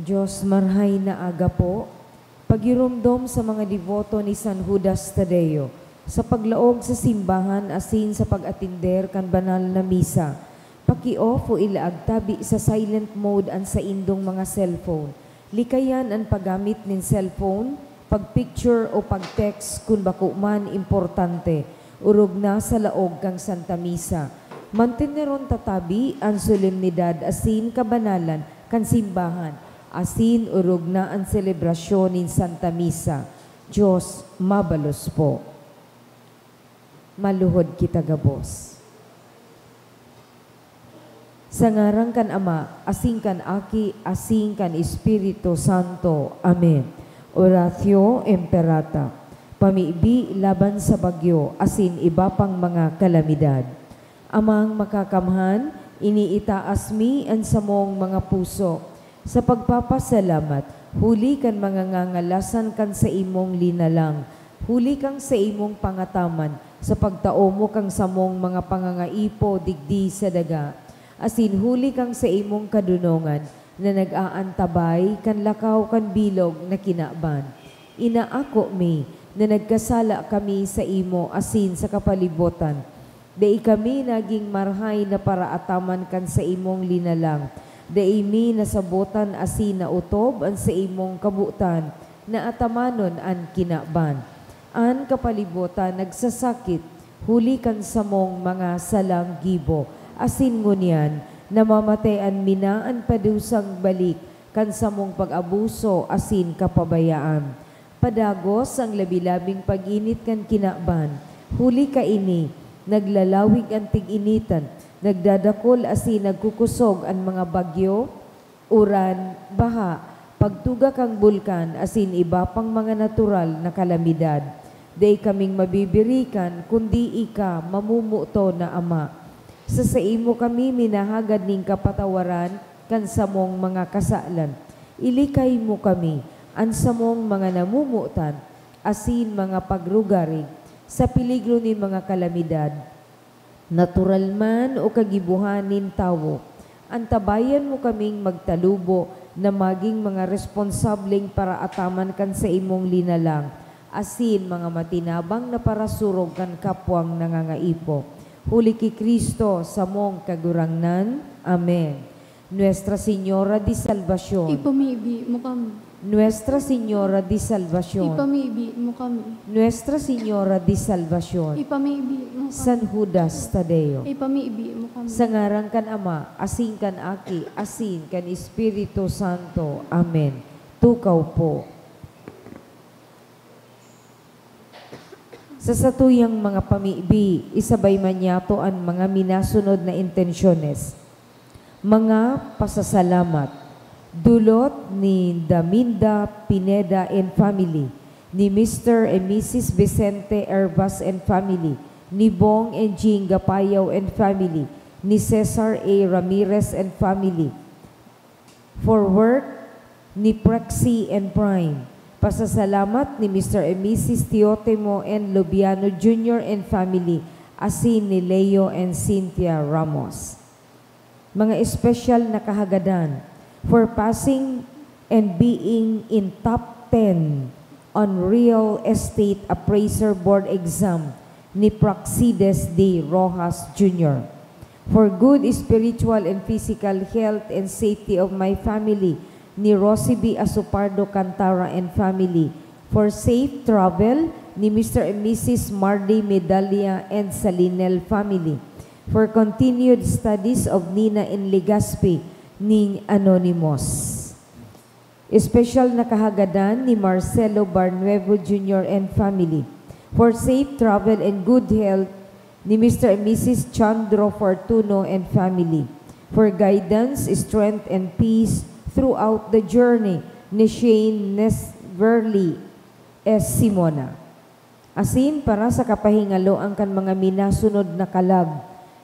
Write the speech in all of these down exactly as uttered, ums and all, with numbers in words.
Diyos, marhay na aga po. Pagiromdom sa mga deboto ni San Judas Tadeo sa paglaog sa simbahan asin sa pag-atender kan banal na misa. Paki-off o ilaag tabi sa silent mode an saindong mga cellphone. Likayan an paggamit nin cellphone, pag-picture o pag-text kun bako man importante, orog na sa laog kan Santa Misa. Manteneron ta tabi an solemnidad asin kabanalan kan simbahan, asin orog na an selebrasyon nin Santa Misa. Diyos, mabalos po. Maluhod kita gabos. Sa ngaran kan Ama, asin kan Aki, asin kan Espiritu Santo. Amen. Oratio Imperata. Pamibi laban sa bagyo asin iba pang mga kalamidad. Amang Makakamhan, iniitaas mi an samong mga puso sa pagpapasalamat huli kan mga ngangalasan kan saimong linalang, huli kan saimong pangataman sa pagtao mo kan samong mga pangangaipo digdi sa daga, asin huli kan saimong kadonongan na nag-aantabay kan lakaw kan bilog na kinaban. Inaako mi na nagkasala kami saimo asin sa kapalibotan. Dai kami nagin marhay na paraataman kan saimong linalang. Dai mi nasabotan asin naotob an saimong kabotan na atamanon an kinaban. An kapalibotan nagsasakit huli kan samong mga salang gibo, asin ngunyan namamatean mi na an padusang balik kan samong pag-abuso asin kapabayaan. Padagos an labi-labing pag-init kan kinaban. Huli kaini, naglalawig an tig-initan, nagdadakol asin nagkukusog an mga bagyo, uran, baha, pagtuga kan bulkan asin iba pang mga natural na kalamidad. Dai kaming mabibirikan kundi ika, mamumuto na Ama. Sa saimo kami minahagad nin kapatawaran kan samong mga kasalan. Ilikay mo kami, an samong mga namomotan, asin mga pagrugarig, sa peligro nin mga kalamidad, natural man o kagibohan nin tawo. Antabayan mo kaming magtalubo na magin mga responsableng paraataman kan saimong linalang, asin mga matinabang na parasurog kan kapwang nangangaipo. Huli ki Cristo, samong Kagurangnan. Amen. Nuestra Señora de Salvacion. Ipamibi mo kami. Nuestra Señora de Salvacion. Ipamibi mo kami. Nuestra Señora de Salvacion. Ipamibi mo kami. San Judas Tadeo. Ipamibi mo kami. Sa ngaran kan Ama, asin kan Aki, asin kan Espiritu Santo. Amen. Tukaw po. Sa satuyang mga pamibi, isabay man niyato an mga minasunod na intensyones. Mga pasasalamat. Dulot ni Daminda Pineda and family, ni Mister and Missus Vicente Hervas and family, ni Bong and Jing Gapayaw and family, ni Cesar A Ramirez and family. For work, ni Prexy and Prime. Pasasalamat ni Mister and Missus Teotimo and Lubiano Junior and family, asin ni Leo and Cynthia Ramos. Mga espesyal na kahagadan for passing and being in top ten on Real Estate Appraiser Board Exam ni Praxides D Rojas Junior. For good spiritual and physical health and safety of my family ni Rosie B Asopardo Cantara and family. For safe travel ni Mister and Missus Mardy Medalla and Salinel family. For continued studies of Nina and Legazpi ni Anonymous. Espesyal na kahagadan ni Marcelo Barnuevo Junior and family. For safe travel and good health ni Mister and Missus Chandro Fortuno and family. For guidance, strength, and peace throughout the journey ni Shane Nesverly S. Simona. Asin para sa kapahingaloan kan mga minasunod na kalag,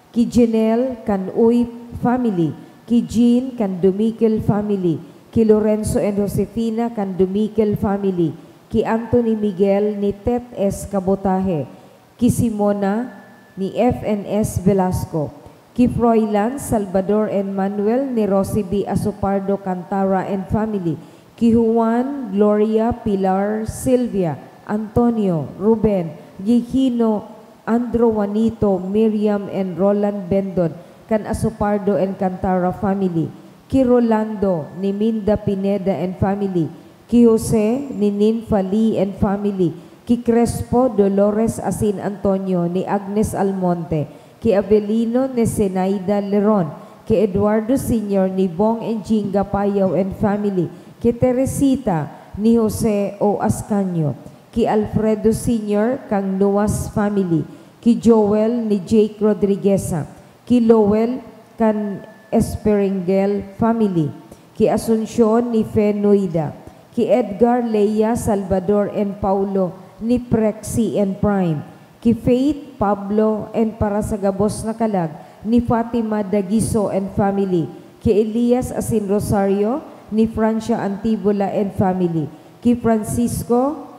ki Jenel kan Uy family, ki Jean kan Dumikel family, ki Lorenzo and Josefina kan Dumikel family, ki Anthony Miguel ni Tet S Kabotahe, ki Simona ni F N S Velasco, Ki Froilan, Salvador and Manuel ni Rosie B. Asopardo Cantara and family. Ki Juan, Gloria, Pilar, Silvia, Antonio, Ruben, Gigino, Andro Juanito, Miriam and Roland Bendon kan Asopardo and Cantara family. Ki Rolando ni Minda Pineda and family. Ki Jose ni Ninfa Lee and family. Ki Crespo, Dolores asin Antonio ni Agnes Almonte. Ki Avelino ni Zenaida Leron. Ki Eduardo Senior ni Bong and Jinga Payaw and family. Ki Teresita ni Jose O. Ascanio. Ki Alfredo Senior kan Nuas family. Ki Joel ni Jake Rodrigueza. Ki Lowell kan Esperengel family. Ki Asuncion ni Fe Nuida. Ki Edgar, Leia, Salvador and Paulo ni Prexy and Prime. Ki Faith, Pablo and para sa gabos na kalag ni Fatima Dagiso and family. Ki Elias asin Rosario ni Francia Antibola and family. Ki Francisco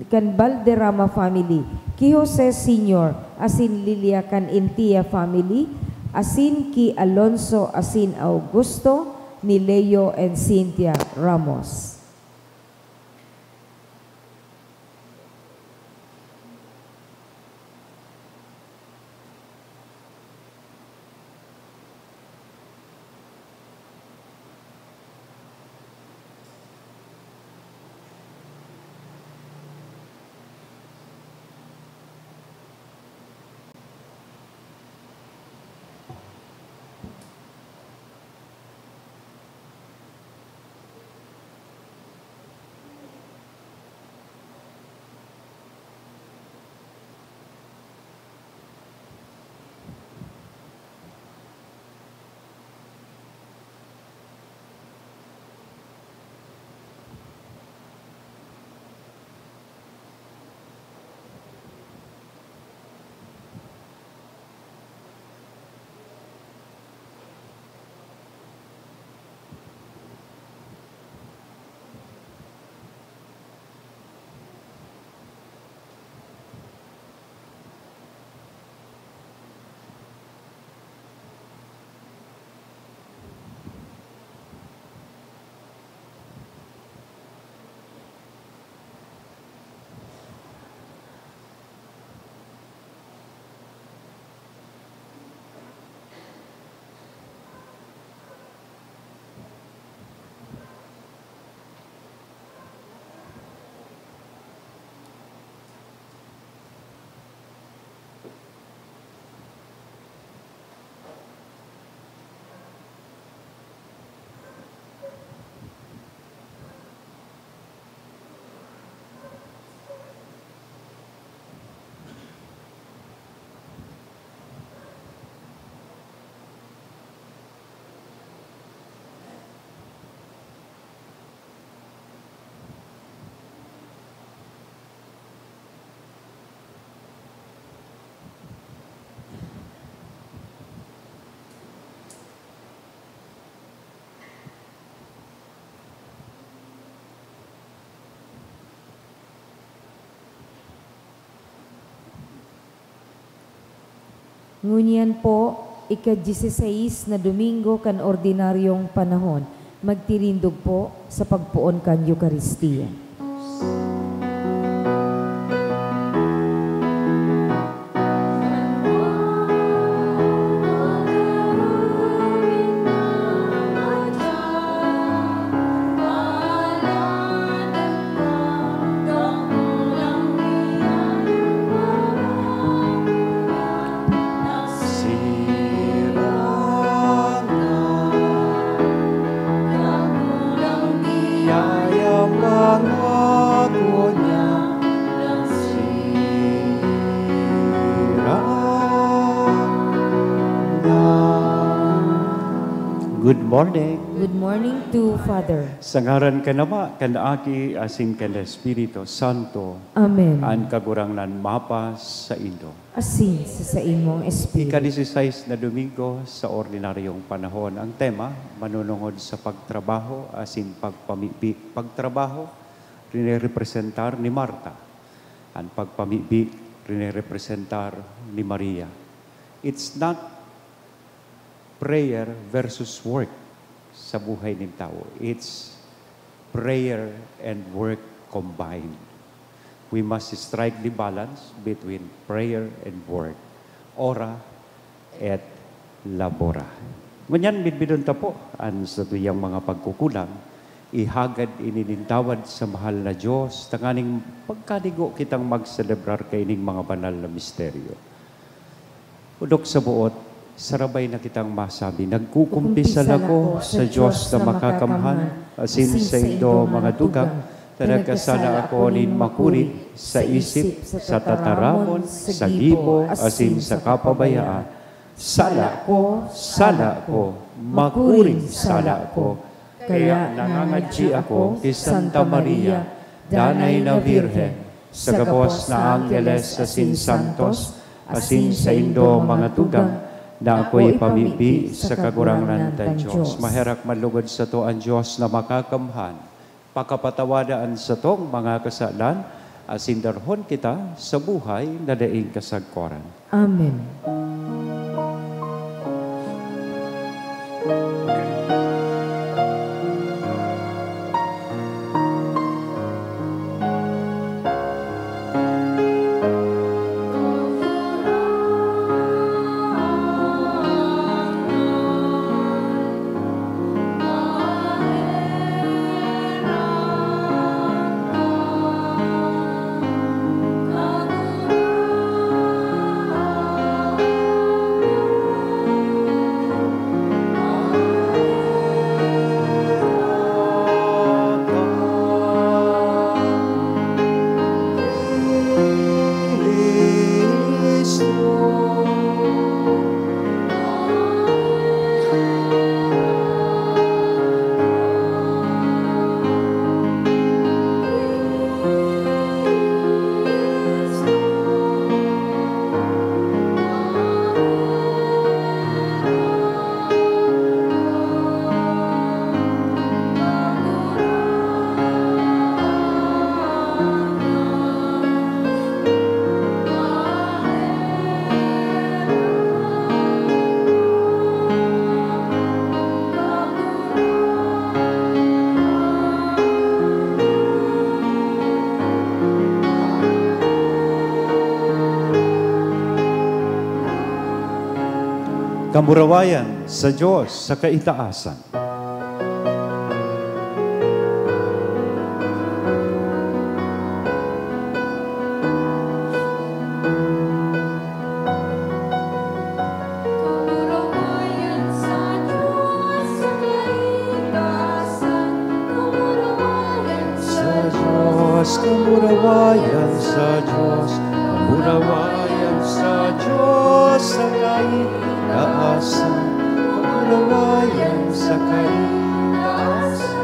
kan Valderrama family, ki Jose Senior asin Lilia kan Intia family, asin ki Alonso asin Augusto ni Leo and Cynthia Ramos. Ngunyan po, ika-dieciséis na Domingo kan ordinaryong panahon. Magtirindog po sa pagpoon kan Eukaristia. Good morning. Good morning to Father. Sa ngaran kan Ama, kan Aki, asin kan Espiritu Santo. Amen. An Kagurangnan mapasaindo. Asin sa saimong espiritu. Ika-dieciséis na Domingo sa ordinaryong panahon. Ang tema, manunungod sa pagtrabaho asin pagpamibi. Pagtrabaho, rinerepresentar ni Marta. An pagpamibi, rinerepresentar ni Maria. It's not prayer versus work sa buhay nin tawo. It's prayer and work combined. We must strike the balance between prayer and work. Ora et labora. Ngunyan, bidbidon ta po an satuyang mga pagkukulang. Ihagad ini nin tawad sa mahal na Diyos, tanganing pagkanigo kitang magselebrar kaining mga banal na misteryo. Odok sa boot, sarabay na kitang masabi, "Nagkukumpisal ako sa Diyos na makakamhan, asin saindo, mga tugang, ta nagkasala ako nin makuri sa isip, sa tataramon, sa gibo, asin sa kapabayaan. Sala ko, sala ko, makuring sala ko. Kaya nangangadyi ako ki Santa Maria, Danay na Birhen, sa gabos na anggeles asin santos, asin saindo, mga tugang, na ako ipamibi sa Kagurangnan tang Diyos." Maherak man lugod sato an Diyos na makakamhan, pakapatawada an satong mga kasalan, asin darhon kita sa buhay na daing kasagkoran. Amen. Kamurawayan sa Diyos sa kaitaasan. Kamurawayan sa Diyos, kamurawayan sa Diyos, kamurawayan sa Diyos sa kaitaasan, kamurawayan sa kaitaasan.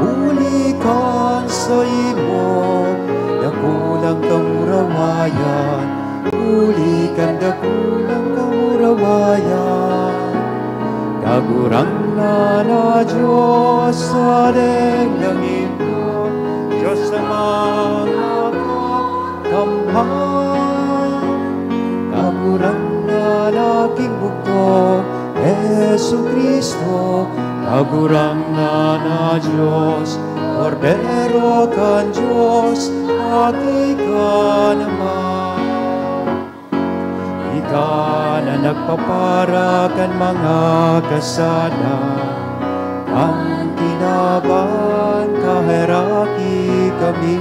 Huli kan saimong dakulang kamurawayan, huli kan dakulang kamurawayan, Kagurangnan na Diyos sa lenglangitan, Diyos sa mga kakamhan, Kagurangnan na king bugto, Jesu-Cristo, Kagurangnan na Diyos, Kordero kan Diyos, Aki kan Ama. Ika na nagpapara kan mga kasalan, kan kinaban kaheraki kami.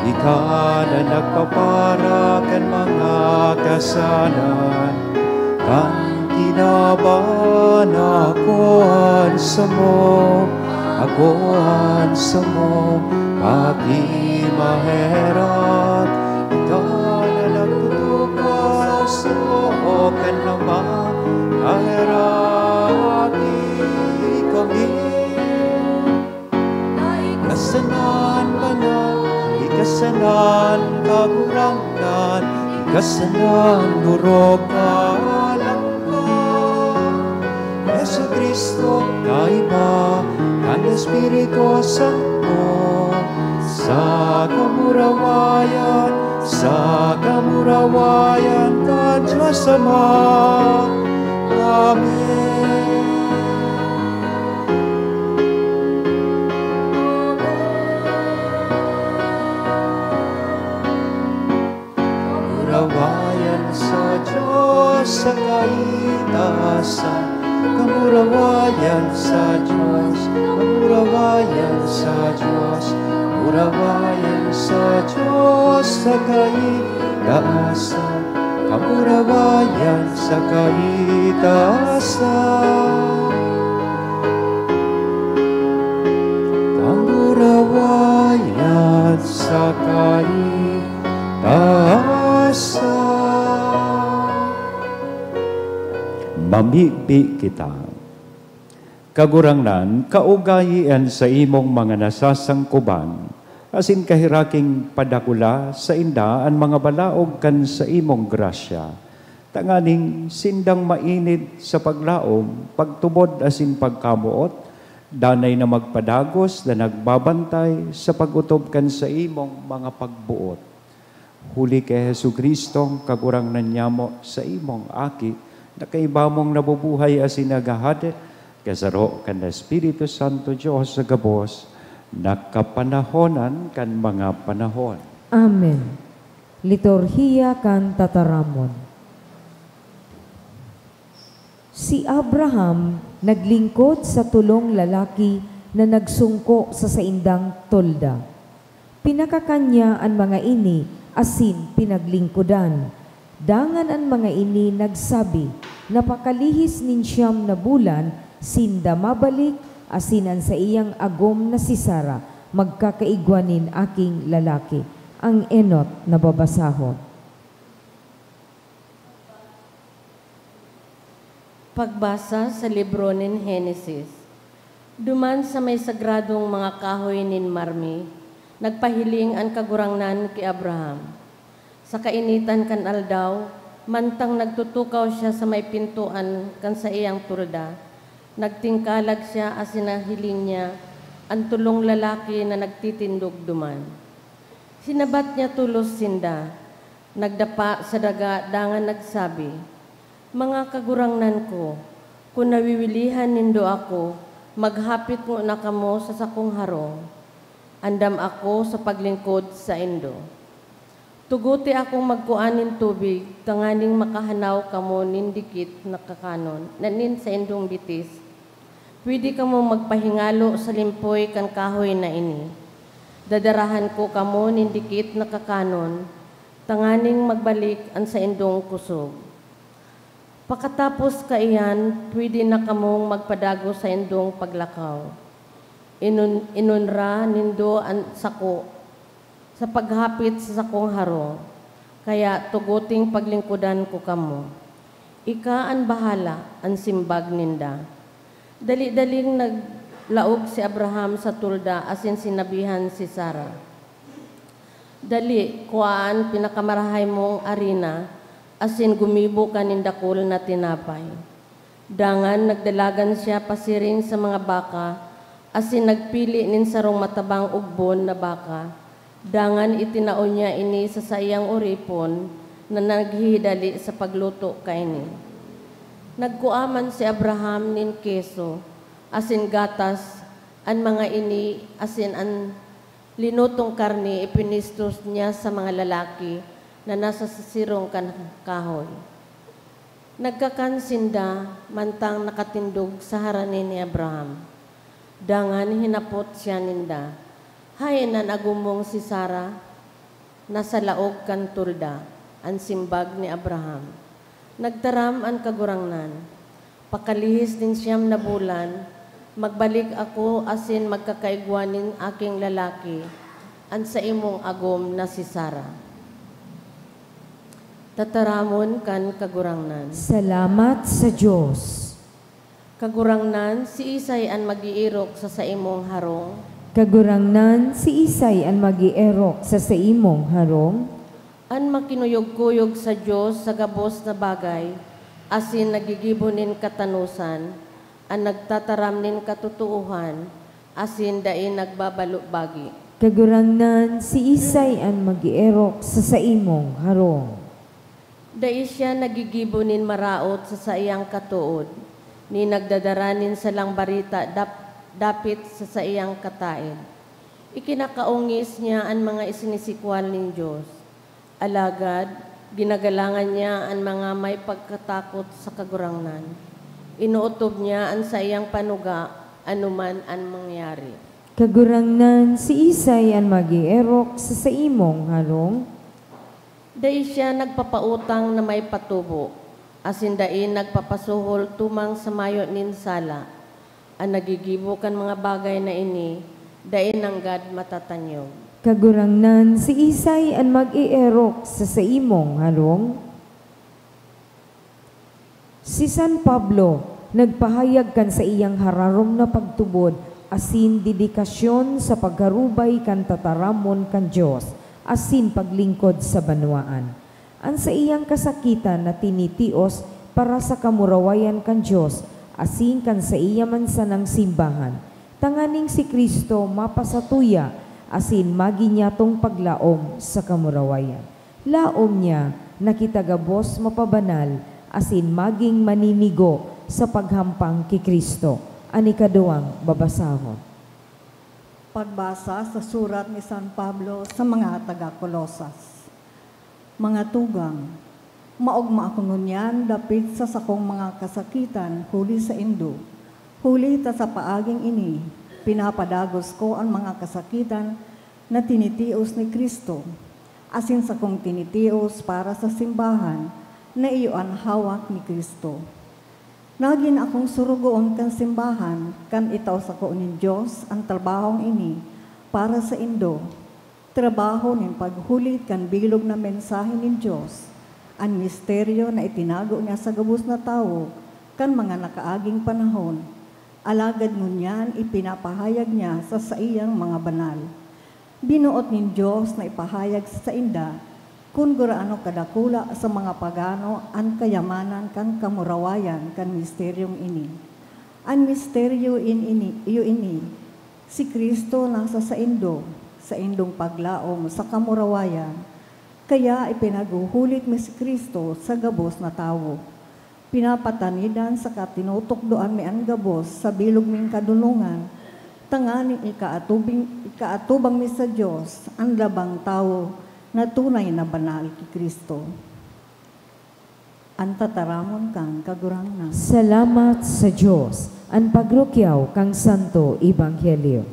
Ika na nagpapara kan mga kasalan, kan kinaban ako an samo, ako an samo, Aki maherak. Ika na nagtutukaw sa oo kan Ama, kaheraki kami. Ika sana Kasalan, durog, kalangka, Jesu-Cristo, kaiba kan Espiritu Santo, sa kamurawayan, sa kamurawayan kan Dios Ama. Amen. Kamurawayan sa Dios sa kaitaasan. Kamurawayan sa Dios. Kamurawayan sa Dios. Kamurawayan sa Dios sa kaitaasan. Kamurawayan sa kaitaasan. Kamurawayan sa kaitaasan. Mamibi kita. Kagurangnan, kaugayi an saimong mga nasasangkoban, asin kahiraking padakula sainda an mga balaog kan saimong grasya, tanganing sindang mainit sa paglaom, pagtubod asin pagkamoot, danay na magpadagos na nagbabantay sa pag-otob kan saimong mga pagboot. Huli ki Jesu-Cristong Kagurangnan nyamo, saimong Aki, na kaiba mong nabubuhay asin naghahade, kasaro kan Espiritu Santo, Dios sa gabos na kapanahonan kan mga panahon. Amen. Liturhiya kan Tataramon. Si Abraham naglingkod sa tolong lalaki na nagsungko sa saindang tolda. Pinakakan niya an mga ini asin pinaglingkodan. Dangan an mga ini nagsabi na pakalihis nin siyam na bulan, sinda mabalik, asin an saiyang agom na si Sara magkakaigwa nin aking lalaki. Ang enot na babasahon. Pagbasa sa libro nin Henesis. Duman sa may sagradong mga kahoy nin Mamre, nagpahiling an Kagurangnan ki Abraham. Sa kainitan kan aldaw, mantang nagtutukaw siya sa may pintoan kan saiyang tolda, nagtingkalag siya asin nahiling niya an tolong lalaki na nagtitindog duman. Sinabat niya tolos sinda, nagdapa sa daga dangan nagsabi, "Mga kagurangnan ko, kun nawilihan nindo ako, maghapit ngona kamo sa sakong harong. Andam ako sa paglingkod saindo. Tugote akong magkua nin tubig tanganing makahanaw kamo nin dikit na kakanon na nin saindong bitis. Pwede kamong magpahingalo sa limpoy kan kahoy na ini. Dadarahan ko kamo nin dikit na kakanon, tanganing magbalik an saindong kusog. Pakatapos kaiyan, pwede na kamong magpadagos saindong paglakaw. Inun-, inonra nindo an sako sa paghapit sa sakong harong, kaya tugoting paglingkodan ko kamo." "Ika an bahala," an simbag ninda. Dali-daling naglaog si Abraham sa tolda asin sinabihan si Sara, "Dali, kua an pinakamarahay mong arina asin gumibo ka nin dakul na tinapay." Dangan nagdalagan siya pasiring sa mga baka asin nagpili nin sarong matabang ugbon na baka. Dangan itinao niya ini sa saiyang oripon na naghihidali sa pagluto kaini. Nagkua man si Abraham nin keso asin gatas, an mga ini asin an linutong karne ipinistos niya sa mga lalaki na nasa sisirong kan kahoy. Nagkakan sinda mantang nakatindog sa harani ni Abraham. Dangan hinapot siya ninda, "Haen an agom mong si Sara?" "Nasa laog kan tolda," an simbag ni Abraham. Nagtaram an Kagurangnan, "Pakalihis nin siyam na bulan, magbalik ako asin magkakaigwa nin aking lalaki, an saimong agom na si Sara." Tataramon kan Kagurangnan. Salamat sa Dios. Kagurangnan, siisay an mag-eerok sa saimong harong? Kagurangnan, siisay an mag-eerok sa saimong harong? An makinuyog-kuyog sa Dios sa gabos na bagay, asin naggigibo nin katanosan, an nagtataram nin katotoohan, asin dai nagbabalubagi. Kagurangnan, siisay an mag-eerok sa saimong harong? Dai siya naggigibo nin maraot sa saiyang katood, ni nagdadara nin salang bareta dap-, dapit sa saiyang kataed. Ikinakaongis niya an mga isinisikwal nin Dios. Alagad, ginagalangan niya an mga may pagkatakot sa Kagurangnan. Inootob niya an saiyang panuga, anoman an mangyari. Kagurangnan, siisay an mag-eerok sa saimong harong? Dai siya nagpapautang na may patubo, asin dai nagpapasuhol tumang sa mayo nin sala. An naggigibo kan mga bagay na ini, dai nanggad matatanyog. Kagurangnan, siisay an mag-eerok sa saimong harong? Si San Pablo nagpahayag kan saiyang hararom na pagtubod asin dedikasyon sa pagkarubay kan tataramon kan Dios asin paglingkod sa banwaan. An saiyang kasakitan na tinitios para sa kamurawayan kan Dios asin kan saiya man sanang simbahan, tanganing si Cristo mapasatuya asin magin niyatong paglaom sa kamurawayan. Laom niya na kita gabos mapabanal asin magin maninigo sa paghampang ki Cristo. An ikaduwang babasahon. Pagbasa sa surat ni San Pablo sa mga taga Colosas. Mga tugang, maogma ako ngunyan dapit sa sakong mga kasakitan huli saindo, huli ta sa paaging ini, pinapadagos ko an mga kasakitan na tinitios ni Cristo, asin sakong tinitios para sa simbahan na iyo an hawak ni Cristo. Nagin akong sorogoon kan simbahan kan itao sako nin Dios an trabahong ini para saindo, trabaho nin paghulit kan bilog na mensahe nin Dios, an misteryo na itinago niya sa gabos na tawo kan mga nakaaging panahon, alagad ngunyan ipinapahayag niya sa saiyang mga banal. Binoot nin Dios na ipahayag sa sainda kun gurano kadakula sa mga pagano an kayamanan kan kamurawayan kan misteryong ini. An misteryo in ini, iyo ini, si Cristo nasa saindo, saindong paglaom sa kamurawayan, kaya ipinaghuhulit mi si Cristo sa gabos na tawo. Pinapatanidan saka tinutukdoan mi an gabos sa bilog ming kadonongan, tanganing ikaatubing-, ikaatubang mi sa Dios an labang tawo na tunay na banal ki Cristo. An tataramon kan Kagurangnan. Salamat sa Dios. An pagrukyaw kan Santo Ebanghelyo.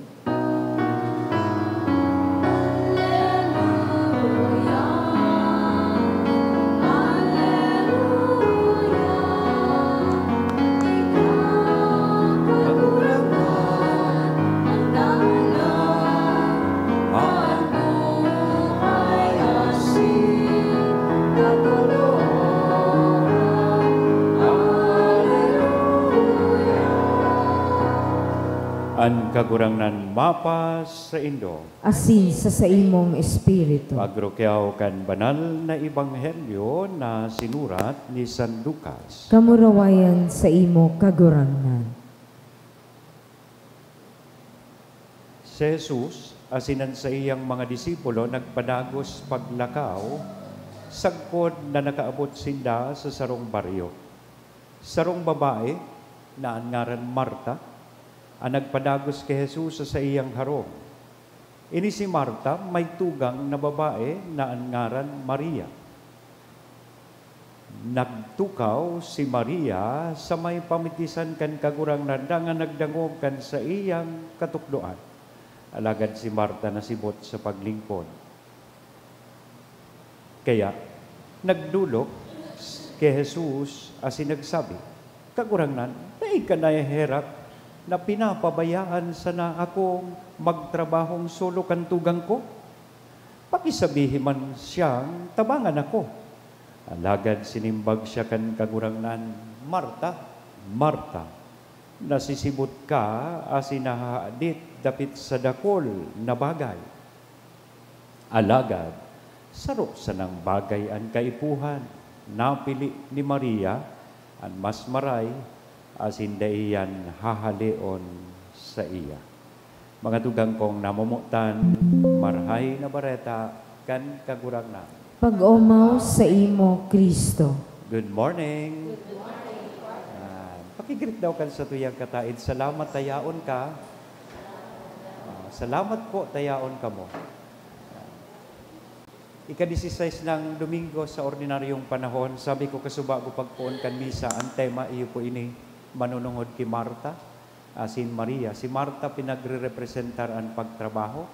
An Kagurangnan mapa saindo. Asin sa saimong espiritu. Pagrukyaw kan banal na ebanghelyo na sinurat ni San Lucas. Kamurawayan saimo, Kagurangnan. Si Jesus asin an saiyang mga disipulo nagpadagos paglakaw, sagkod na nakaabot sinda sa sarong baryo. Sarong babae na an ngaran Marta an nagpadagos ki Jesus sa saiyang harong. Ini si Marta may tugang na babae na an ngaran Maria. Nagtukaw si Maria sa may pamitisan kan Kagurangnan dangan nagdangog kan saiyang katukdoan. Alagad si Marta nasibot sa paglingkod. Kaya, nagdolok ki Jesus asin nagsabi, "Kagurangnan, dai ka naheherak na pinapabayaan sana akong magtrabahong solo kan tugang ko? Pakisabihi man siyang tabangan ako." Alagad sinimbag siya kan Kagurangnan, "Marta, Marta, nasisibot ka asin nahahadit dapit sa dakul na bagay. Alagad Saro sanang bagay an kaipuhan. Napili ni Maria an mas maray, asin dai iyan hahaleon saiya. Mga tugang kong namomotan, Marahay na Bareta kan Kagurangnan. Pag-omaw saimo, Cristo. Good morning. Ah, paki-greet daw kan satuyang kataed. Salamat, ta yaon ka. Ah, salamat po, ta yaon kamo. Ika-dieciséis ng Domingo sa ordinaryong panahon, sabi ko kasubago pagpoon kan misa, ang tema iyo po ini, manunungod ki Marta asin Maria. Si Marta pinagrerepresentar an pagtrabaho,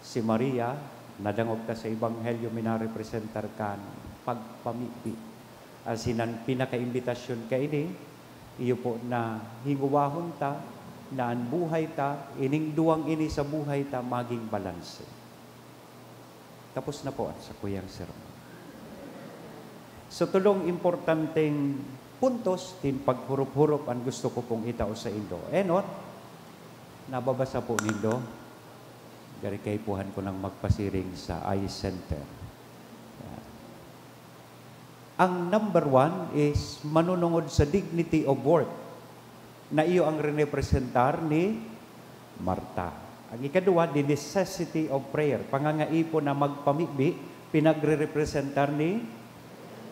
si Maria, nadangog ta sa Ebanghelyo, minarepresentar kan pagpamibi. Asin an pinakaimbitasyon kaini, iyo po na hingowahon ta, na an buhay ta, ining duwang ini sa buhay ta, maging balanse. Tapos na po an sakuyang sermon. So, tolong importanteng puntos, tin paghurup-hurup an gusto ko pong itao saindo. Enot, nababasa po nindo? Gari kaipuhan ko nang magpasiring sa eye center. Yan. Ang number one is manunungod sa dignity of work na iyo ang rinepresentar ni Marta. Ang ikaduwa, the necessity of prayer, pangangaipo na magpamibi, pinagrerepresentar ni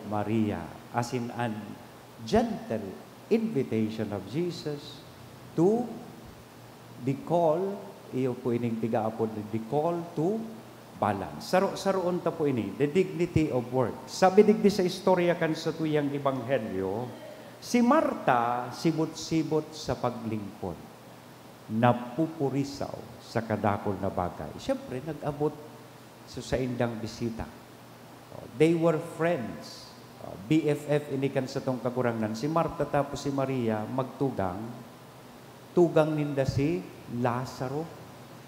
Maria. Asin an gentle invitation of Jesus to the call, iyo po ining tigaapod na the call to balance. Saro-saroon ta po ini, the dignity of work. Sabi digdi sa istorya kan satuyang ebanghelyo, si Marta sibot-sibot sa paglingkod, napupurisaw sa kadakul na bagay. Siyempre, nag-abot sa saindang bisita. Oh, they were friends. Oh, B F F ini kan satong Kagurangnan. Si Marta tapos si Maria magtugang. Tugang ninda si Lazaro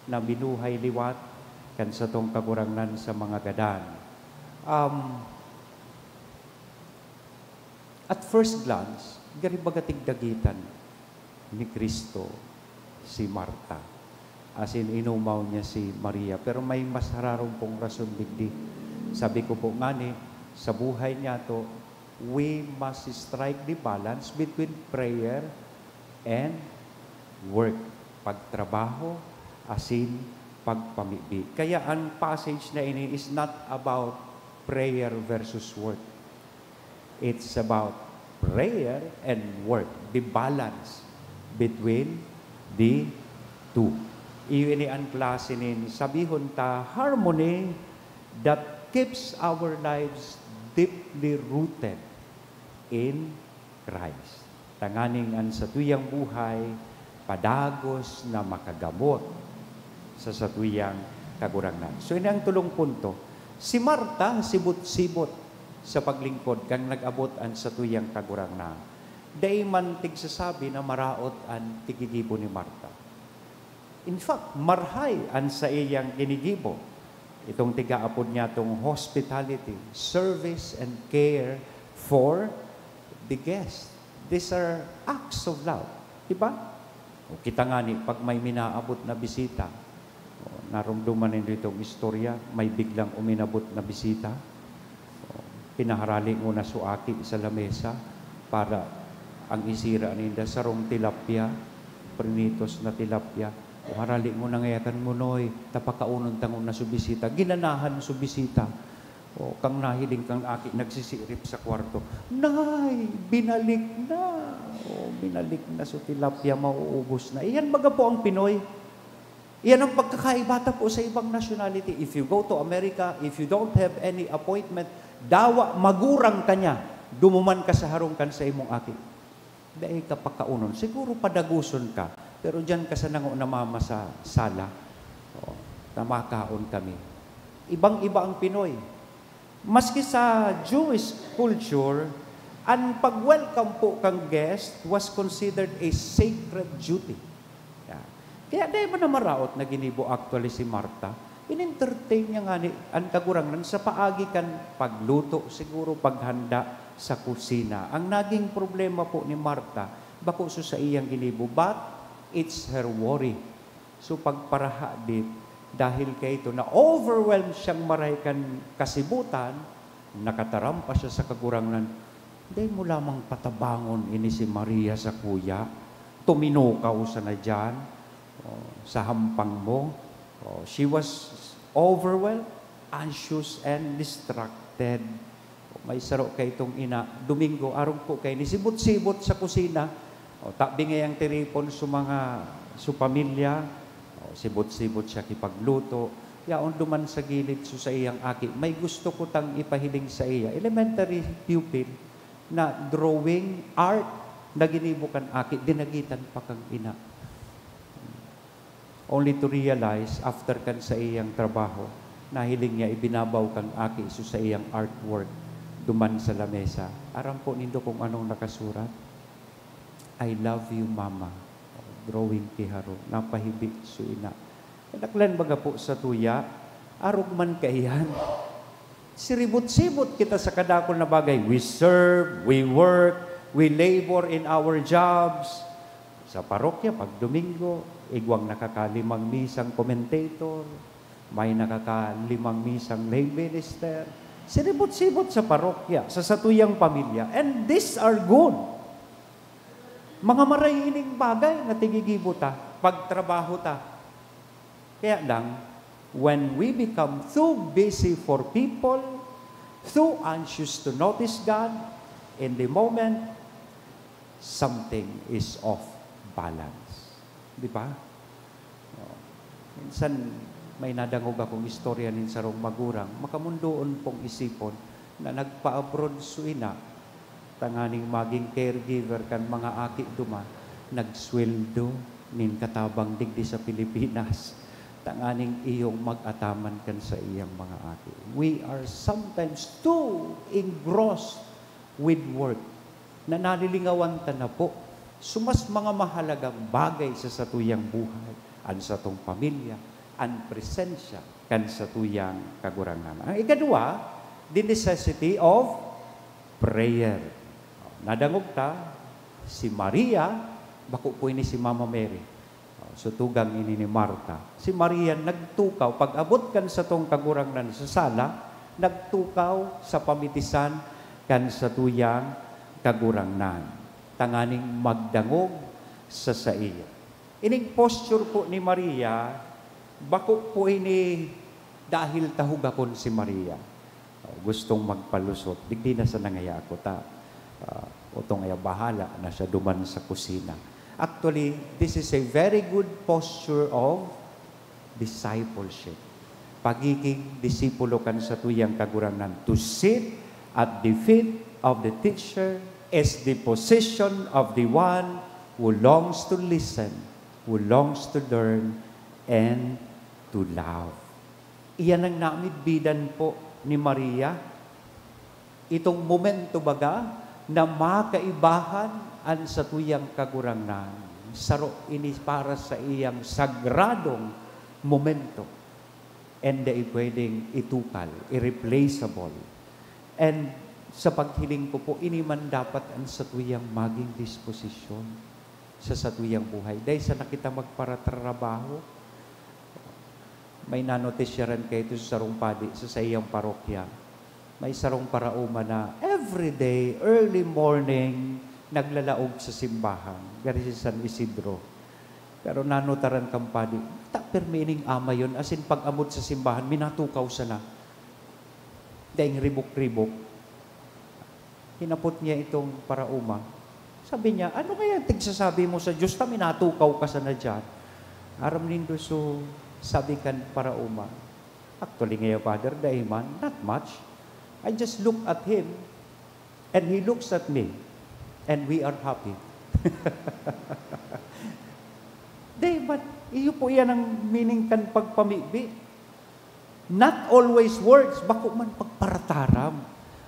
na binuhay liwat kan satong Kagurangnan sa mga gadan. Um, at first glance, gari baga tigdagitan ni Cristo si Marta. Asin inumaw niya si Maria. Pero may mas hararom pong rason digdi. Sabi ko po ngani, sa buhay niyato, we must strike the balance between prayer and work. Pagtrabaho, asin pagpamibi. Kaya ang passage na ini is not about prayer versus work. It's about prayer and work, the balance between the two. Iyo ini an klase nin, sabihon ta, harmony that keeps our lives deeply rooted in Christ, tanganing an satuyang buhay padagos na makagamot sa satuyang Kagurangnan. So, ini ang tolong punto. Si Marta, sibot-sibot sa paglingkod kan nag-abot an satuyang Kagurangnan. Dai man tigsasabi na maraot an tigigibo ni Marta. In fact, marhay an saiyang ginigibo. Itong tigaapod niyatong hospitality, service and care for the guest. These are acts of love. Di ba? O kita ngani, pag may minaabot na bisita, o, naromdoman nindo itong istorya, may biglang uminabot na bisita. O, pinaharali ngona so aki sa lamesa para ang isira ninda sarong tilapia, prinitos na tilapia. O, harali ngona ngaya kan ngunoy, ta pakaunon ta ngona so bisita. Ginanahan so bisita. O, kang nahiling kang aki nagsisirip sa kwarto, "Nay, binalik na! O, binalik na so tilapia, mauubos na." Iyan baga po ang Pinoy. Iyan ang pagkakaiba ta po sa ibang nationality. If you go to America, if you don't have any appointment, dawa magurang ka niya, dumuman ka sa harong kan sa imong aki. Dai ka pakaunon. Siguro padaguson ka, pero diyan ka sana ngona mama sa sala. Oo, na makaon kami. Ibang-iba ang Pinoy. Maski sa Jewish culture, an pag-welcome po kan guest was considered a sacred duty. Yan. Kaya dai man na maraot na ginibo actually si Marta. In-entertain niya ngani an Kagurangnan sa paagi kan pagluto, siguro paghanda sa kusina. Ang naging problema po ni Marta, bako so saiyang ginibo, but it's her worry. So, pagparaha dit, Dahil kaito, na-overwhelmed siyang maray kan kasibutan, nakataram pa siya sa Kagurangnan, "Dai mo lamang patabangon ini si Maria sakuya? Tuminukaw sana diyan, oh, sa hampang mo." Oh, she was overwhelmed, anxious, and distracted. May saro kaitong ina, Domingo, arog po kaini, sibot-sibot sa kusina. O, tabi ngayang tiripon sa mga, sa pamilya. O, sibot-sibot siya kipagluto. Yaon duman sa gilid so saiyang aki, "May gusto ko tang ipahiling sa iya." Elementary pupil na drawing art na ginibo kan aki, dinagitan pa kang ina. Only to realize, after kan saiyang trabaho, nahiling niya ibinabaw kan aki so saiyang artwork duman sa lamesa. Aram po nindo kung anong nakasurat? "I love you, Mama." Drawing ki Haro. Napahibi so ina. Kadaklan baga po sa tuya, arog man kaiyan. Siribot-sibot kita sa kadakul na bagay. We serve, we work, we labor in our jobs. Sa parokya, pag Domingo, igwang nakakalimang misang commentator, may nakakalimang misang lay minister. Siribot-sibot sa parokya, sa satuyang pamilya. And these are good. Mga maray ining bagay na tigigibo ta, pagtrabaho ta. Kaya lang, when we become too busy for people, too anxious to notice God, in the moment, something is off balance. Di ba? Oh. Minsan, may nadangog akong istorya nin sarong magurang, makamundoon pong isipon, na nagpa-abroad so ina, tanganing magin caregiver kan mga aki duman, nagsweldo nin katabang digdi sa Pilipinas, tanganing iyong mag-ataman kan saiyang mga aki. We are sometimes too engrossed with work na nalilingawan ta na po so mas mga mahalagang bagay sa satuyang buhay, an satong pamilya, an presensya kan satuyang Kagurangnan. Ang ikadwa, the necessity of prayer. Nadangog ta, si Maria, bako po ini si Mama Mary. So, tugang ini ni Marta. Si Maria nagtukaw, pag-abot kan satong Kagurangnan sa sala, nagtukaw sa pamitisan kan satuyang Kagurangnan, tanganing magdangog sa saiya. Ining posture po ni Maria, bako po ini dahil tahugakon si Maria. Oh, gustong magpalusot, digdi na sana ngaya ako ta. Ah, otong aya bahala na siya duman sa kusina. Actually, this is a very good posture of discipleship. Pagiging disipulo kan satuyang Kagurangnan. To sit at the feet of the teacher is the position of the one who longs to listen, who longs to learn, and to love. Iyan ang namidbidan po ni Maria. Itong momento baga na makaibahan an satuyang Kagurangnan, saro ini para sa iyang sagradong momento. And dai pwedeng itukal, irreplaceable. And sa paghiling ko po, ini man dapat ang satuyang maging disposisyon sa satuyang buhay. Dai sana kita magparatrabaho. May nanotisyaran kaito sa sarong padi sa saiyang parokya. May sarong paraoma na every day, early morning, naglalaog sa simbahan, gari si San Isidro. Pero nanotaran kan padi, "Ta, pirmi ining ama yon, asin pag-abot sa simbahan, minatukaw sana." Daing ribok-ribok. Hinapot niya itong paraoma. Sabi niya, "Ano kaya ang tigsasabi mo sa Diyos ta minatukaw ka sana diyan?" Aram nindo, so, sabi kan paraoma, "Actually ngaya, Father, dai man, not much. I just look at him, and he looks at me, and we are happy." Dai man, iyo po yan ang meaning kan pagpamibi. Not always words, bako man pagparataram,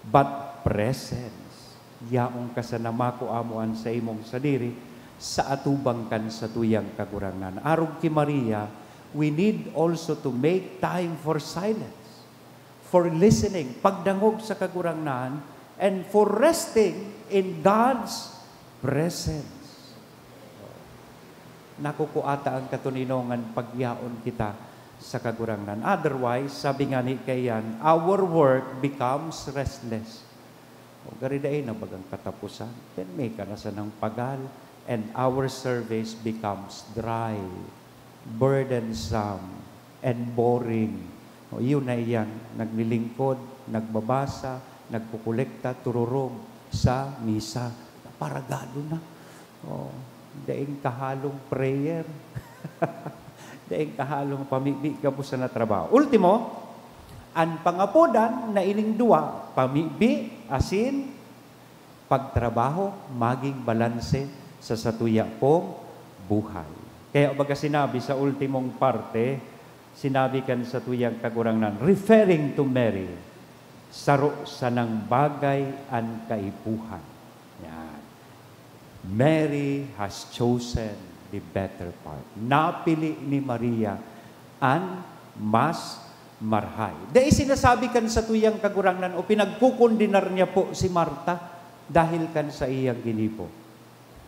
but presence. Yaon ka sana makua mo an saimong sadiri sa atubang kan satuyang Kagurangnan. Arog ki Maria, we need also to make time for silence, for listening, pagdangog sa Kagurangnan, and for resting in God's presence. Nakukua ta an katoninongan pag yaon kita sa Kagurangnan. Otherwise, sabi nga ni kaiyan, our work becomes restless. O gari dai na bagang katapusan, then may ka na sanang pagal, and our service becomes dry, burdensome, and boring. O, yun na iyan, naglilingkod, nagbabasa, nagkukolekta, tururog sa misa. Paragado na. O, daing kahalong prayer. Daing kahalong pamibi gabos na trabaho. Ultimo, an pangapodan na ining duwa, pamibi asin pagtrabaho, maging balanse sa satuya pong buhay. Kaya baga sinabi sa ultimong parte, sinabi kan satuyang Kagurangnan, referring to Mary, saro sanang bagay an kaipuhan. Yan. Mary has chosen the better part. Napili ni Maria an mas marhay. Dai sinasabi kan satuyang Kagurangnan o pinagkukondenar niya po si Marta dahil kan saiyang ginibo.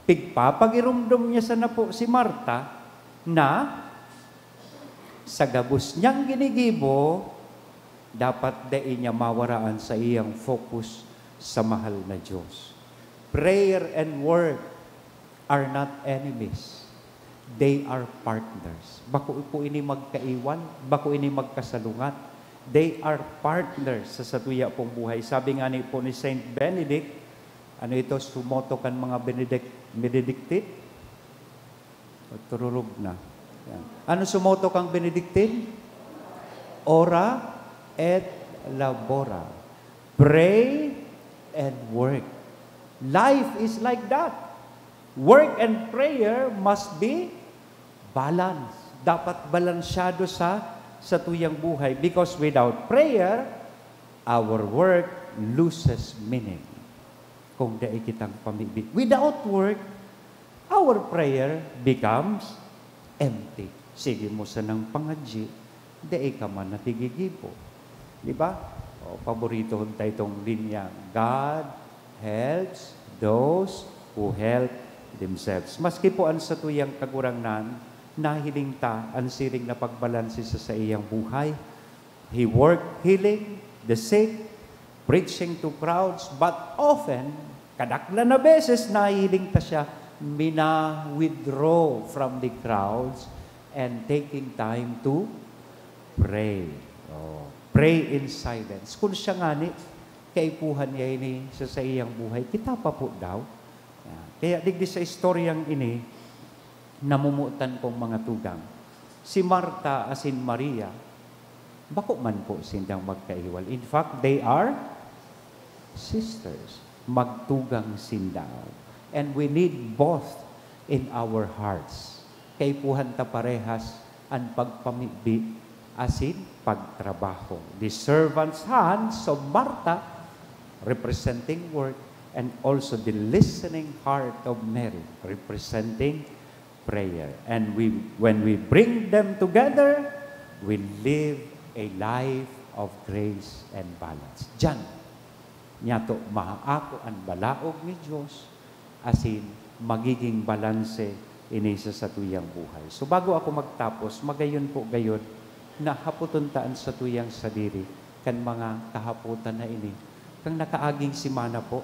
Pigpapagiromdom niya sana po si Marta na sa gabos niyang ginigibo, dapat dai niya mawara an saiyang focus sa mahal na Diyos. Prayer and work are not enemies. They are partners. Bako po ini magkaiwal, bako ini magkasalungat. They are partners sa satuya pong buhay. Sabi nga ni po ni Saint Benedict, ano ito, sumoto kan mga Benedict-, Benedictine? O, tururog na. Yan. Ano sumoto kang Benedictine? Ora et labora. Pray and work. Life is like that. Work and prayer must be balanced. Dapat balansyado sa satuyang buhay, because without prayer, our work loses meaning. Kung dai kitang pamibi. Without work, our prayer becomes empty. Sige mo sanang pangadyi, dai ka man nakigigibo. Di ba? O, paboritohon ta itong linya, "God helps those who help themselves." Maski po an satuyang Kagurangnan, nahiling ta an siring na pagbalanse sa saiyang buhay. He worked healing the sick, preaching to crowds, but often, kadaklan na beses, nahiling ta siya mina-withdraw from the crowds and taking time to pray. Oh, pray in silence. Kung siya ngani, kaipuhan niya ini sa saiyang buhay, kita pa po daw. Yan. Kaya digdi sa istoryang ini, namumutan kong mga tugang. Si Marta asin Maria, bako man po sindang magkaiwal. In fact, they are sisters. Magtugang sinda. And we need both in our hearts. Kaipuhan ta parehas an pagpamibi asin pagtrabaho. The servant's hands of Martha, representing work, and also the listening heart of Mary, representing prayer. And we, when we bring them together, we live a life of grace and balance. Diyan, niyato maako an balaog ni Dios, asin magiging balanse ini sa satuyang buhay. So, bago ako magtapos, magayon po gayon na hapoton ta an satuyang sadiri kan mga kahapotan na ini. Kan nakaaging semana po,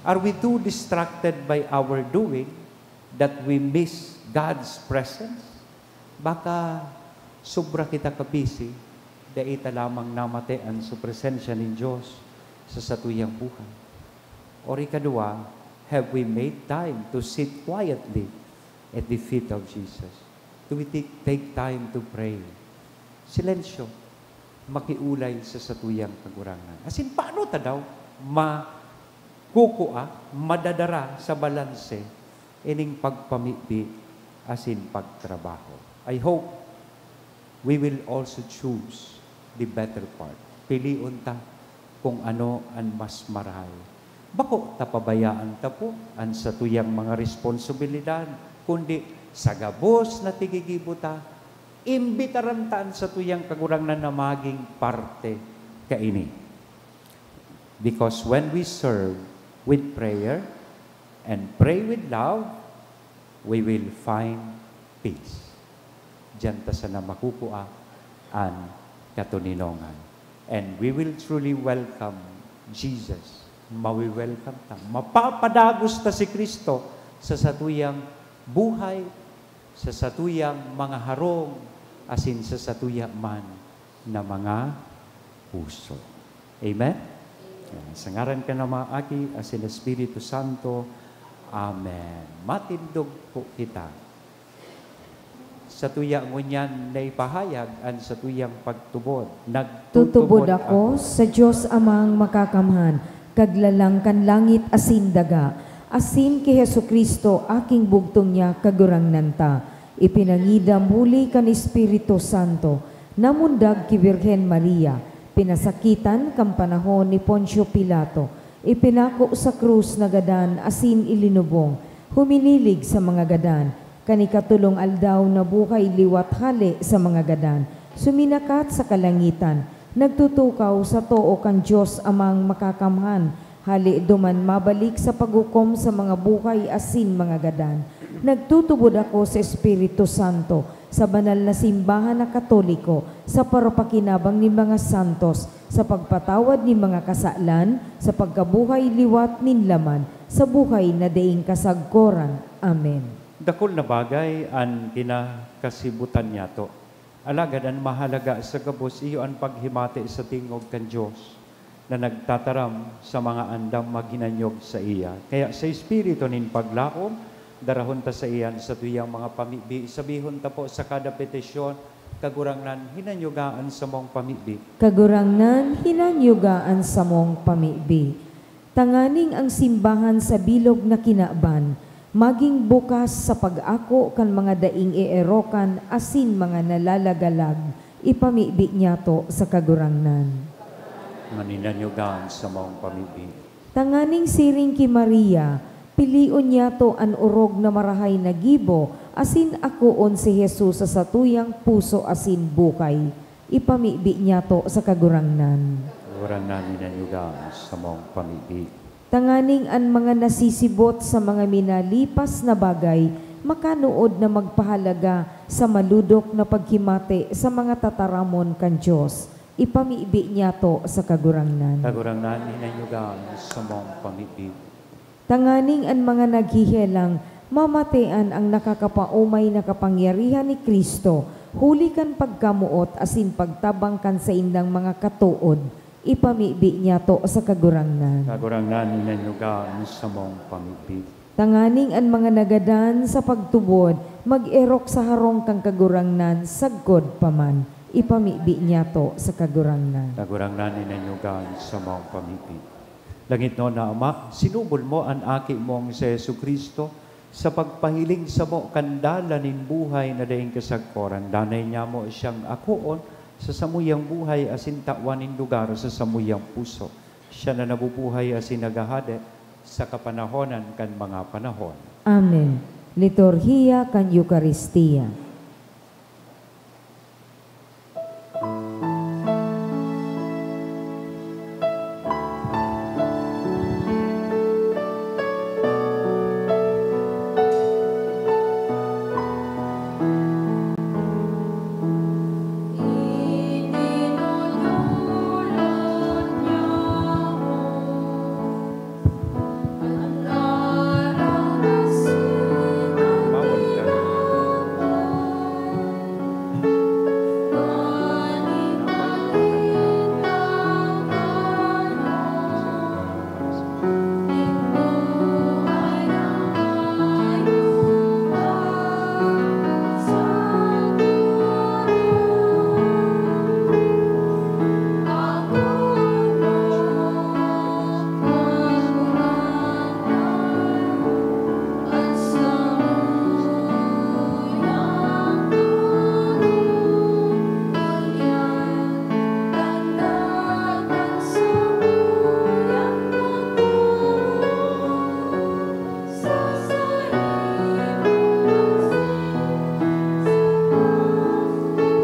are we too distracted by our doing that we miss God's presence? Baka sobra kita ka-busy, dai ta lamang namatian sa presensya nin Dios sa satuyang buhay. Or ikaduwa, have we made time to sit quietly at the feet of Jesus? Do we take, take time to pray? Silensyo, makiulay sa satuyang Kagurangnan. Asin, paano ta daw makukua, madadara sa balanse ining pagpamibi asin pagtrabaho? I hope we will also choose the better part. Pilion ta kung ano an mas marahay. Bako ta pabayaan ta po an satuyang mga responsibilidad, kundi sa gabos na tigigibo ta, imbitaran ta an satuyang Kagurangnan na maging parte kaini. Because when we serve with prayer and pray with love, we will find peace. Diyan ta sana makukua an katoninongan. And we will truly welcome Jesus. Mawi-welcome ta. Mapapadagos ta si Cristo sa satuyang buhay, sa satuyang mga harong, asin sa satuya man na mga puso. Amen? Sa ngaran kan Ama, Aki, asin Espiritu Santo. Amen. Matindog po kita. Satuya ngunyan na ipahayag an satuyang pagtubod. Nagtutubod Tutubod ako ako sa Dios Amang Makakamhan, Kaglalang kan langit asin daga, asin ki Jesu-Cristo, Aking bugtong niya, Kagurangnan ta, ipinangidam huli kan Espiritu Santo, namundag ki Birhen Maria, pinasakitan kan panahon ni Poncio Pilato, ipinako sa krus na gadan asin ilinubong, huminilig sa mga gadan, kan ikatolong aldaw nabuhay liwat hale sa mga gadan, suminakat sa kalangitan, nagtutukaw sa too kan Dios Amang Makakamhan, hale duman mabalik sa paghukom sa mga buhay asin mga gadan. Nagtutubod ako sa Espiritu Santo, sa banal na simbahan na Katoliko, sa parapakinabang nin mga santos, sa pagpatawad nin mga kasalan, sa pagkabuhay liwat nin laman, sa buhay na daing kasagkoran. Amen. Dakul na bagay an kinakasibutan niyato. Alagad an mahalaga sa gabos iyo an paghimati sa tingog kan Dios na nagtataram sa mga andam maghinanyog saiya. Kaya sa espiritu nin paglaom, darahon ta saiya an satuyang mga pamibi. Sabihon ta po sa kada petisyon, "Kagurangnan, hinanyuga an samong pamibi." Kagurangnan, hinanyuga an samong pamibi. Tanganing ang simbahan sa bilog na kinaban magin bukas sa pag-ako kan mga daing eerokan asin mga nalalagalag, ipamibi niyato sa Kagurangnan. Maninanyugan sa maong pamibi. Tanganing siring ki Maria, pilion niyato an orog na marahay na gibo asin akoon si Jesus sa satuyang puso asin buhay. Ipamibi niyato sa Kagurangnan. Kagurangnan, hinanyuga an samong pamibi. Tanganing an mga nasisibot sa mga minalipas na bagay makanood na magpahalaga sa malodok na paghimati sa mga tataramon kan Dios. Ipamibi niyato sa Kagurangnan. Kagurangnan, hinanyuga an samong pamibi. Tanganing an mga naghihelang mamatean an nakakapaomay na kapangyarihan ni Cristo, huli kan pagkamoot asin pagtabang kan saindang mga katood, ipamibi niyato sa Kagurangnan. Kagurangnan, hinanyuga an samong pamibi. Tanganing an mga nagadan sa pagtubod mag-erok sa harong kan Kagurangnan sagkod pa man, ipamibi niyato sa Kagurangnan. Kagurangnan, hinanyuga an samong pamibi. Langitnon na Ama, sinubol mo an Aki mong si Jesu-Cristo sa pagpahiling samo kan dalan nin buhay na daing kasagkoran. Danay niya mo siyang akoon sa samuyang buhay asin tawan nin lugar sa samuyang puso. Siya na nabubuhay asin naghahade sa kapanahonan kan mga panahon. Amen. Liturhiya kan Eukaristia.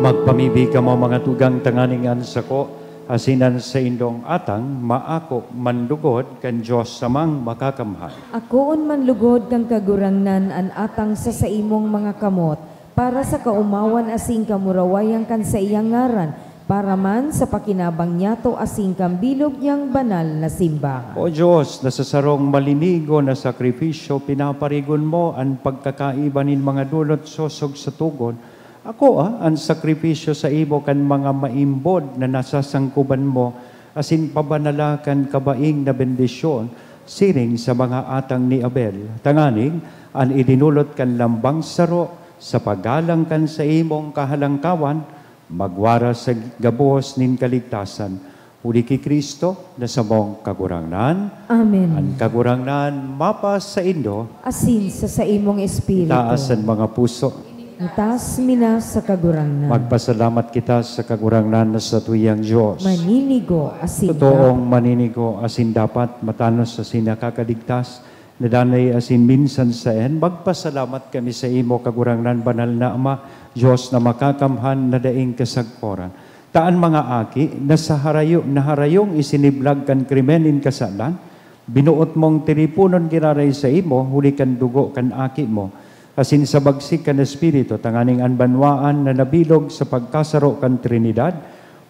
Magpamibi kamo, mga tugang, tanganing an sako asin an saindong atang maako man lugod kan Dios Amang Makakamhan. Akoon man lugod kan Kagurangnan an atang sa saimong mga kamot, Para sa kaomawan asin kamurawayan kan saiyang ngaran, para man sa pakinabang niyato asin kan bilog niyang banal na simbahan. O Diyos, na sa sarong malinigo na sakripisyo pinaparigon mo an pagkakaiba nin mga dolot sosog sa tugon, akoa an sakripisyo saimo kan mga maimbod na nasasangkoban mo, asin pabanala kan kabaing na bendisyon siring sa mga atang ni Abel, tanganing an idinolot kan lambang saro sa paggalang kan saimong kahalangkawan, magwara sa gabos nin kaligtasan. Huli ki Cristo na samong Kagurangnan. Amen. An Kagurangnan mapasaindo. Asin sa saimong espiritu. Itaas an mga puso. Itaas mi na sa Kagurangnan. Magpasalamat kita sa Kagurangnan na satuyang Dios. Maninigo asin Totoong dapat. Maninigo asin dapat, matanos asin nakakaligtas, na danay asin minsan saen, magpasalamat kami saimo, Kagurangnan, banal na Ama, Dios na makakamhan, na daing kasagkoran. Ta an mga aki na sa harayo, na harayong isiniblag kan krimen nin kasalan, binoot mong tiriponon giraray saimo huli kan dugo kan Aki mo, asin sa bagsik kan Espiritu, tanganing an banwaan na nabilog sa pagkasaro kan Trinidad,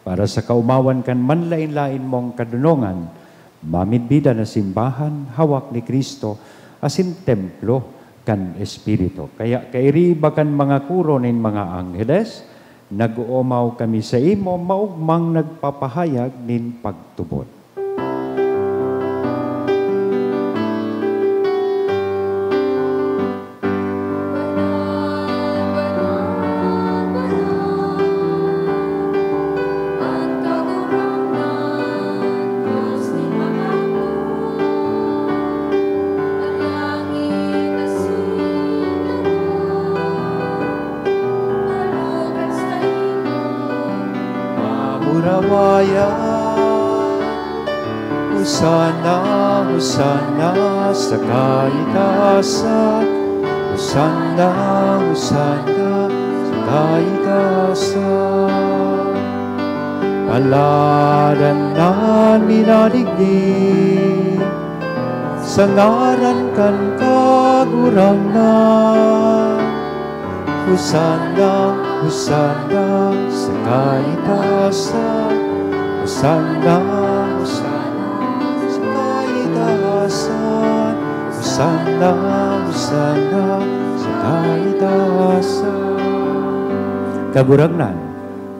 para sa kaomawan kan manlaen-laen mong kadonongan, mamidbidan na simbahan, hawak ni Cristo, asin templo kan Espiritu. Kaya kairiba kan mga koro nin mga angheles, nag-oomaw kami saimo, maogmang nagpapahayag nin pagtubod. Mamurawayan. Hosanna, Hosanna sa kaitaasan. Hosanna, Hosanna sa kaitaasan. Paladan na an minadigdi sa ngaran kan Kagurangnan. Hosanna, Hosanna sa kaitaasan. Hosanna, Hosanna sa kaitaasan. Hosanna, Hosanna sa kaitaasan. Kagurangnan,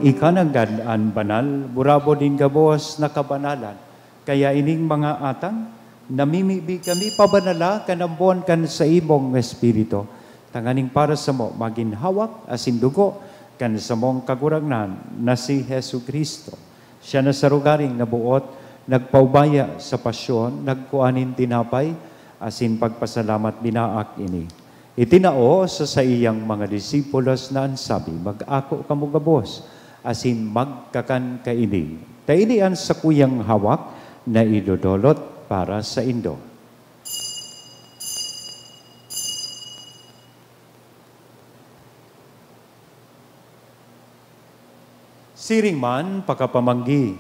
ika nanggad an banal, burabod nin gabos na kabanalan. Kaya ining mga atang, namimibi kami pabanala kan ambon kan saimong Espiritu, tanganing para samo magin hawak asin dugo kan samong Kagurangnan na si Jesu-Cristo. Siya na sa rogaring naboot, nagpaubaya sa pasyon, nagkua nin tinapay, asin pagpasalamat binaak ini. Itinao sa saiyang mga disipulos na an sabi, "Mag-ako kamo gabos, asin magkakan kaini. Ta ini an sakuyang hawak na idodolot para saindo." Siring man, pakapamanggi,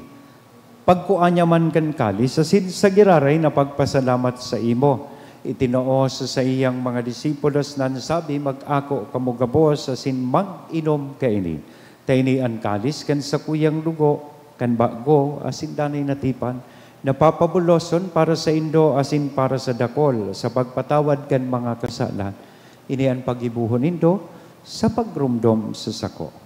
pagkua niya man kan kalis asin sa giraray na pagpasalamat saimo, itinao sa saiyang mga disipulos na an sabi, "Mag-ako kamo gabos asin mag-inom kaini. Ta ini an kalis kan sakuyang dugo kan bago asin danay na tipan, na papabuloson para saindo asin para sa dakol sa pagpatawad kan mga kasalan. Ini an paggibohon nindo sa pagromdom sa sako."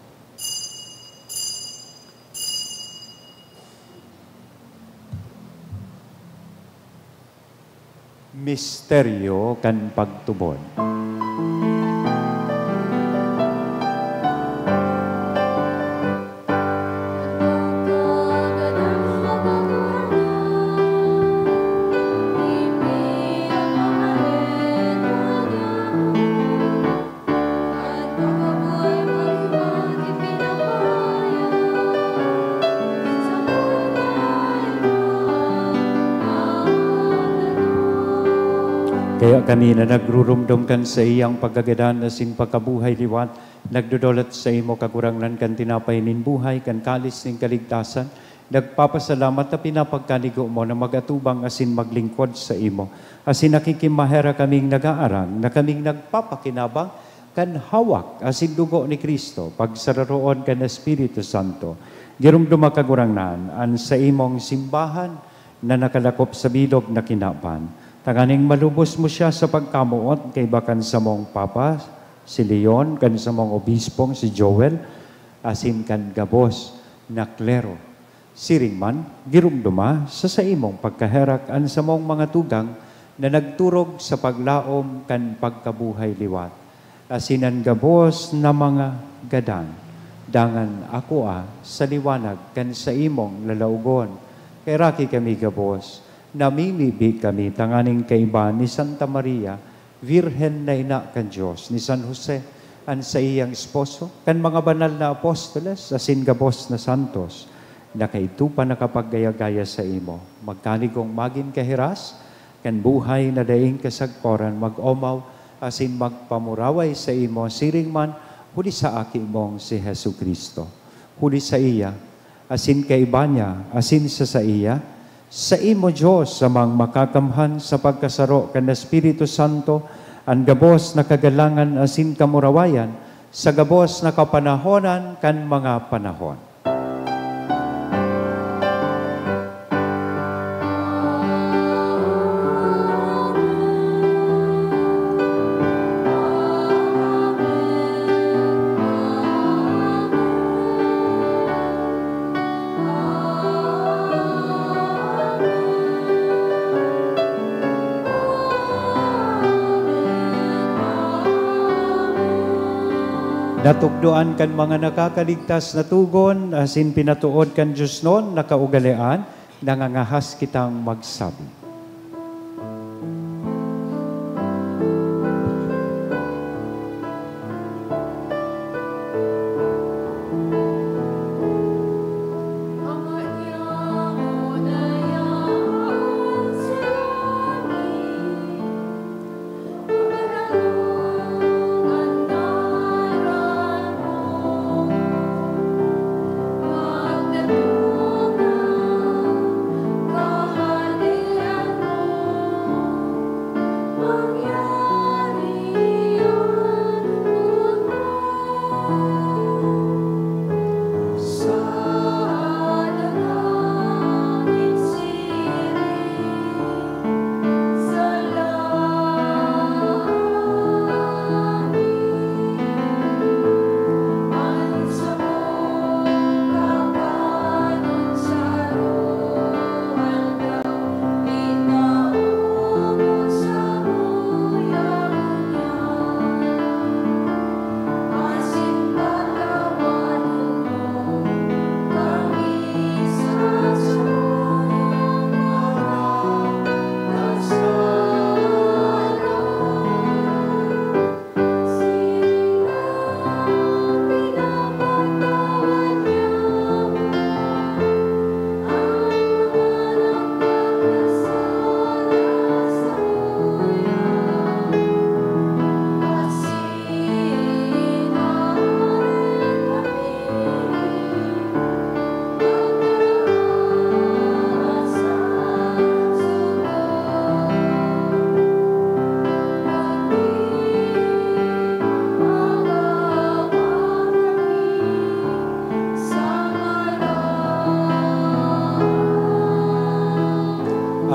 Misteryo kan pagtubod. Kaya kami na nagruromdom kan saiyang pagkagadan asin pagkabuhay liwat, nagdodolot saimo, Kagurangnan, kan tinapay nin buhay, kan kalis nin kaligtasan, nagpapasalamat ta pinapagkanigo mo na mag-atubang asin maglingkod saimo. Asin nakikimaherak kaming nag-aarang na kaming nagpapakinabang kan hawak asin dugo ni Cristo, pagsararoon kan Espiritu Santo. Giromdoma, Kagurangnan, an saimong simbahan na nakalakop sa bilog na kinaban, tanganing malubos mo siya sa pagkamoot kaiba kan samong Papa, si Leon, kan samong Obispong, si Joel, asin kan gabos na klero. Siring man, giromdoma sa saimong pagkaherak an samong mga tugang na nagturog sa paglaom kan pagkabuhay liwat, asin an gabos na mga gadan, dangan akoa sa liwanag kan saimong lalaogon. Kaheraki kami gabos, namimibi kami tanganing kaiba ni Santa Maria, Virgen na ina kan Dios, ni San Jose, an saiyang esposo, kan mga banal na apostoles, asin gabos na santos, na kaidto pa nakapaggaya-gaya saimo. Magkanigong magin kahiras kan buhay na daing kasagkoran, mag-omaw asin magpamuraway saimo, siring man huli sa Aki mong si Jesu-Cristo. Huli saiya, asin kaiba niya, asin sa saiya, saimo, Dios, Amang makakamhan, sa pagkasaro kan Espiritu Santo, an gabos na kagalangan asin kamurawayan, sa gabos na kapanahonan kan mga panahon. Natukdoan kan mga nakakaligtas na tugon, asin pinatood kan diosnon na kaugalean, nangangahas kitang magsabi.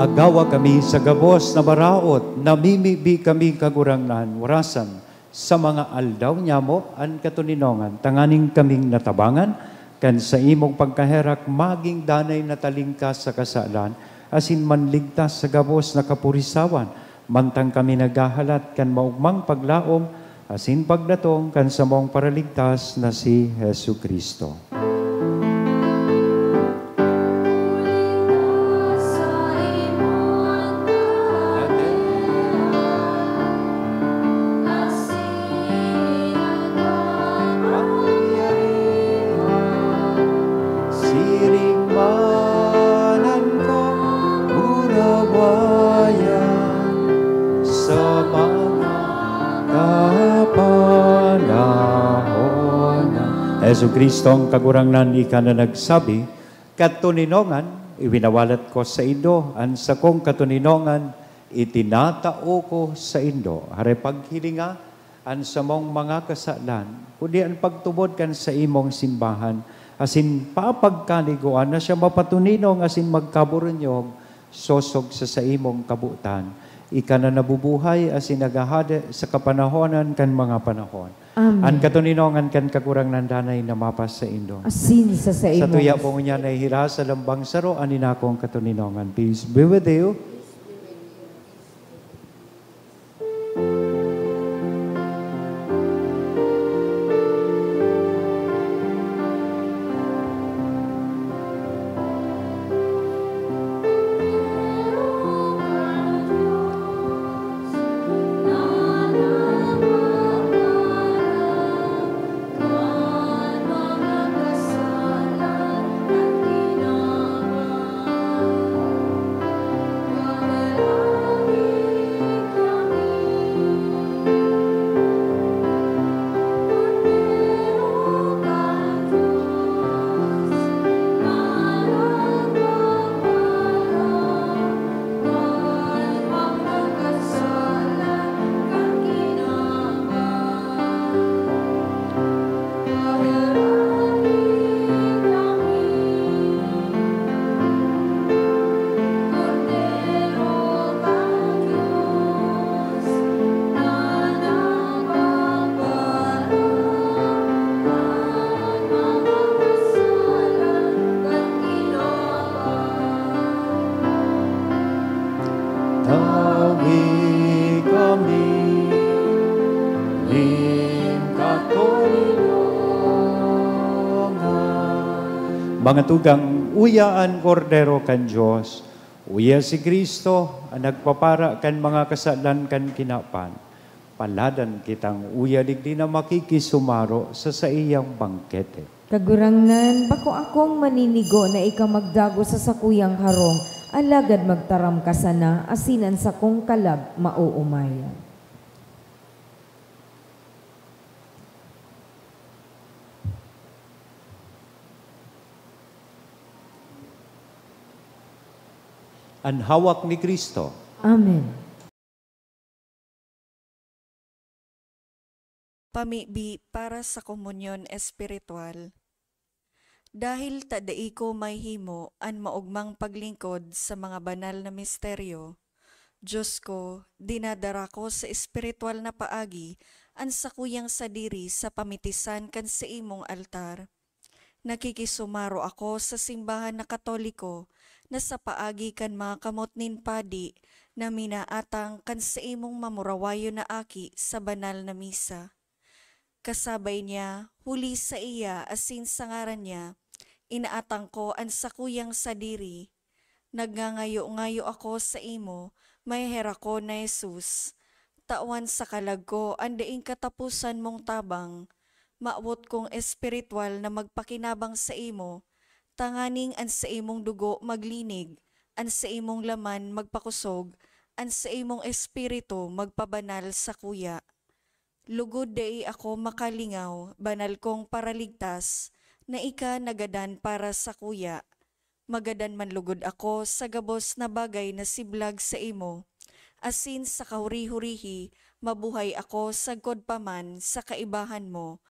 Agawa kami sa gabos na maraot, namimibi kami, Kagurangnan, warasan sa mga aldaw nyamo an katoninongan, tanganing kaming natabangan kan saimong pagkaherak, magin danay na talingkas sa kasalan, asin manligtas sa gabos na kapurisawan, mantang kami naghahalat kan maogmang paglaom asin pagdatong kan samong Paraligtas na si Jesu-Cristo. Siring man an kamurawayan sa mga kapanahonan. Jesu-Cristo, an Kagurangnan, ika na nagsabi, "Katoninongan, iwinawalat ko saindo an sakong katoninongan, itinatao ko saindo." Hare, paghilinga an samong mga kasalan, kundi an pagtubod kan saimong simbahan, asin papagkaliguan na siya mapatoninong asin magkaburunyog sosog sa saimong kabotan. Ika na nabubuhay asin naghahade sa kapanahonan kan mga panahon. Amen. An katoninongan kan Kagurangnan danay na mapasaindo. Asin sa saimo. Sa tuya po ngunyan na ihira sa lambang saro an inakong katoninongan. Peace be with you. Tawi kami nin katoninongan. Mga tugang, uya an Kordero kan Dios, uya si Cristo, an nagpapara kan mga kasalan kan kinaban. Paladan kitang uya digdi na makikisumaro sa saiyang bangkete. Kagurangnan, bako akong maninigo na ika magdagos sa sakuyang harong, alagad magtaram ka sana, asin an sakong kalag maoomay. An hawak ni Cristo. Amen. Pamibi para sa komunyon espiritual. Dahil ta dai ko mahihimo an maogmang paglingkod sa mga banal na misteryo, Dios ko, dinadara ko sa espiritual na paagi an sakuyang sadiri sa pamitisan kan saimong altar. Nakikisumaro ako sa simbahan na Katoliko na sa paagi kan mga kamot nin padi na minaatang kan saimong mamurawayon na aki sa banal na misa. Kasabay niya, huli saiya asin sa ngaran niya, inaatang ko an sakuyang sadiri. Nagngangayo-ngayo ako saimo, maheherak ko na Jesus, tawan sa kalag ko an daing kataposan mong tabang. Mawot kong espiritual na magpakinabang saimo, tanganing an saimong dugo maglinig, an saimong laman magpakosog, an saimong espiritu magpabanal sakuya. Lugod dai ako makalingaw, banal kong Paraligtas, na ika nagadan para sakuya. Magadan man lugod ako sa gabos na bagay na siblag saimo, asin sa kahuri-hurihi mabuhay ako sagkod pa man sa kaibahan mo,